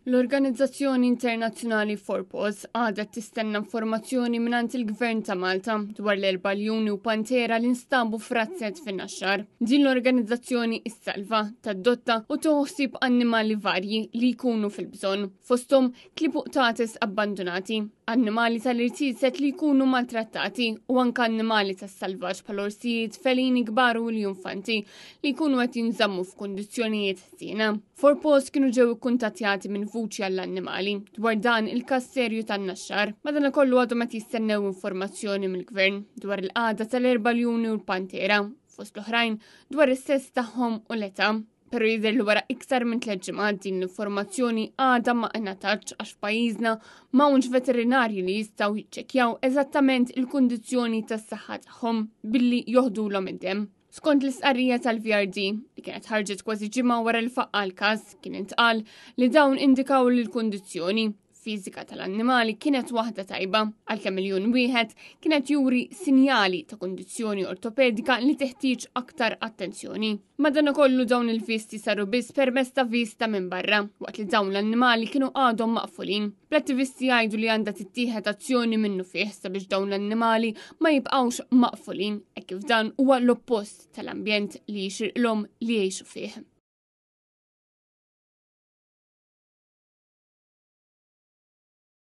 L-organizzazzjoni internazzjonali Forpos għadha tistenna informazzjoni mingħand il-Gvern ta' Malta dwar l-erba' ljuni u pantera li nstabu f'razzett fin-Naxxar. Din l-organizzazzjoni issalva, tadotta u tieħu ħsieb annimali varji li jkunu fil-bżonn, fosthom klieb u qtates abbandunati, annimali tal-irtizet li jkunu maltrattati u anke annimali tas-salvaġġ bħal orsijiet, felini kbar u ljunfanti li jkunu qed jinżammu f'kundizzjonijiet ħżiena. Forpost kienu ġew ikkuntattjati minn Vuċi għall-Annimali dwar dan il-każ serju tan-Naxxar. Madankollu għadhom qed jistennew informazzjoni mill-Gvern dwar il-qagħda tal-erba' ljuni u l-pantera, fost l-oħrajn dwar is-sess tagħhom u l-età. Però jidher li wara iktar minn tliet ġimgħat din l-informazzjoni għadha ma ingħatatx għax f'pajjiżna m'hawnx veterinarji li jistgħu jiċċekkjaw eżattament il-kundizzjoni tas-saħħa tagħhom billi joħdulhom id-demm. Skont l-istqarrija tal-VRD, li kienet ħarġet kważi ġimgħa wara li faqqa l-każ, kien intqal li dawn indikaw li l-kundizzjoni fiżika tal-annimali kienet waħda tajba, għalkemm iljun wieħed kienet juri sinjali ta' kundizzjoni ortopedika li teħtieġ aktar attenzjoni. Madanakollu dawn il-visti saru biss permezz ta' vista minn barra, waqt li dawn l-annimali kienu għadhom maqfulin. L-attivisti jgħidu li għandha tittieħed azzjoni minnufih sabiex dawn l-annimali ma jibqgħux maqfulin, hekk kif dan huwa l-oppost tal-ambjent li jixirqilhom li jgħixu fih.